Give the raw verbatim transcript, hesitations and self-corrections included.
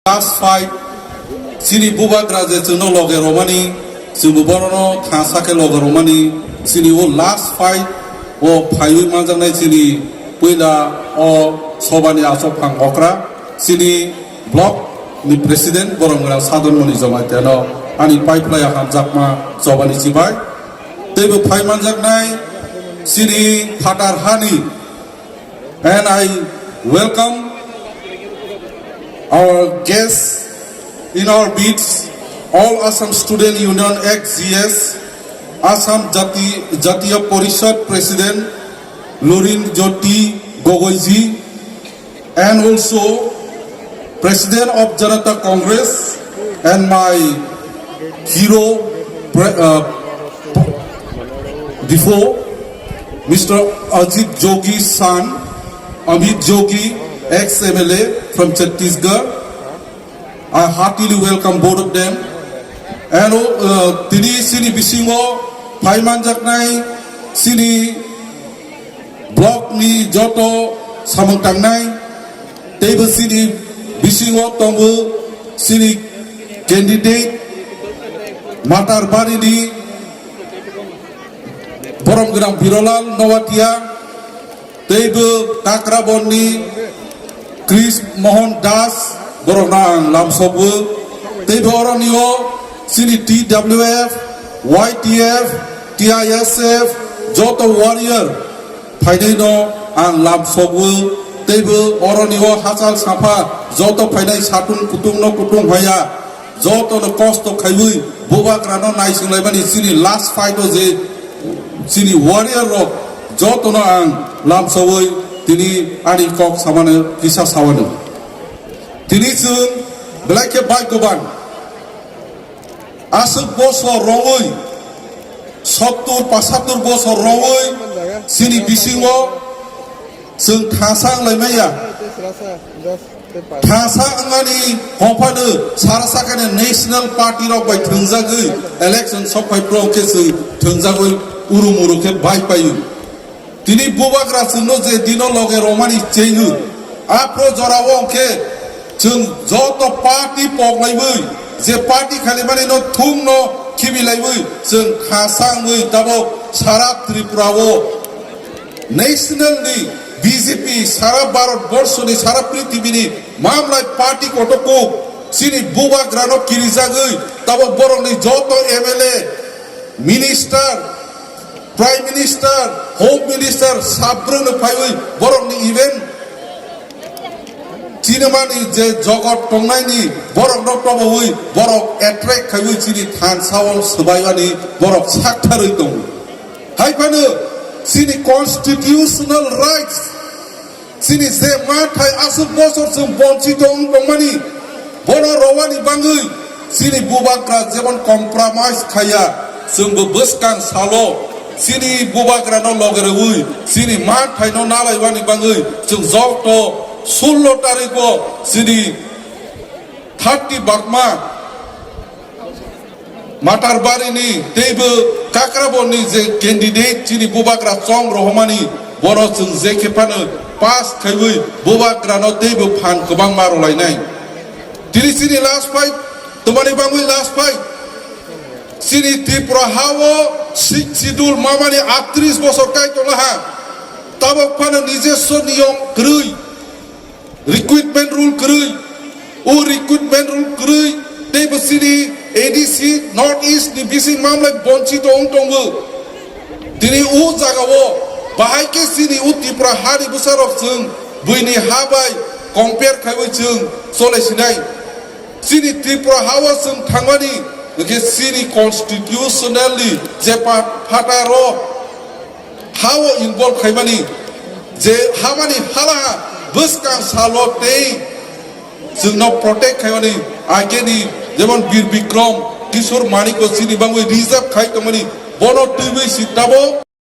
Last fight, chini bubagra je chwngno loge romani, chwngbo borokno thangsa khe loge romani, chini o last fight o phaiwi manjaknai chini puila o sobani achok phang okra, chini block ni president borok mwnang Sadon Moni Jamatia no ani paiphlai hamjakma chobani chibai. Teibo phai manjaknai chini phatar hani, and I welcome our guests in our midst, all Assam Student Union ex G S, Assam Jati, Jatiya Parishad President Lurin Jyoti Gogoiji, and also President of Janata Congress and my hero, pre- uh, before, Mister Ajit Jogi's son, Amit Jogi, ex M L A from Chhattisgarh. I heartily welcome both of them. And uh, tini chini bisingo phai manjaknai chini block ni joto samung tangnai, teibo chini bisingo tongo chini candidate Matarbari ni borom gwnang Birolal Noatia, teibo Kakrabon ni Krish Mohan Das, borokno ang lamsokgo. Teibo oroni o chini T W F, Y T F, T I S F, joto warrior phainai no ang lamsokgo. Teibo oroni o hachal sapha joto phainai satung kutung no kutung haya, joto no kosto khaiwi bubagra no naising laimani chini last fight o je chini warrior rok joto no ang lamsokwi tini ani kok samano kisa sawano. Tini chwng belai khe bhagyoban. Aswk bosor rongwi, sottur pasattur bosor rongwi chini bisingo chwng thangsa wng lai manya. Thangsa wngmani hongphano sara sakani national party rok bai thwngjagwi election sok phai pro khe chwng thwngjagwi urum uru khe bai paio. Tini bubagra chwngno je dino loge romani chengwi, aphro jorao hwnkhe chwng joto party poklaiwi, je party khalimanino thumno khibilaiwi chwng khasangwi tabok sara Tripura o national ni B J P sara Bharat borso ni sara prithibi ni mamlai party kotor kuk chini bubagra no kirijagwi tabok borok ni joto M L A, minister, Prime Minister, Home Minister, sabrwngno phaiwi borokni event chinimani je jogot tongnaini borokno tobowi borok attract khaiwi chini thansa o swbaimani borok saktharwi tongo. Hai phano chini constitutional rights, chini je manthai aswk bosor chwng bonchito wng tongmani, bono rwani bangwi chini bubagra jemon compromise khaiya, chwngbo bwskang salo chini bubagrano loge rwwi chini manthaino nalaiwani bangwi chwng joto sullo tarikgo chini thirty bakma Matarbari ni teibo Kakrabon ni je candidate chini bubagra chong rohormani, bono chwng je khe phano pass khaiwi bubagra no teibo phan kwbangma rwlainai. Tini chini last fight, twmani bangwi last fight. Chini Tripura ha o Sixth Schedule mamani aatris bosor kai tonglaha. Tabok phano nijoswo niyom kwrwi. Recruitment rule kwrwi, o recruitment rule kwrwi teibo chini A D C North East ni bising mamlai bonchito wng tongo. Tini o jagao bahai khe chini o Tripura hani bwsarok chwng buini ha bai compare khaiwi chwng cholai sinai. Chini Tripura ha o chwng thangmani hwnkhe chini constitutionally je pa-, phataro ha o involve khaimani, je hamani halaha bwskang salo tei chwngno protect khaimani, ageni jemon Bir Bikrom Kishore Manikko chini bangwi reserve khai tongmani, bono twiwi si tabok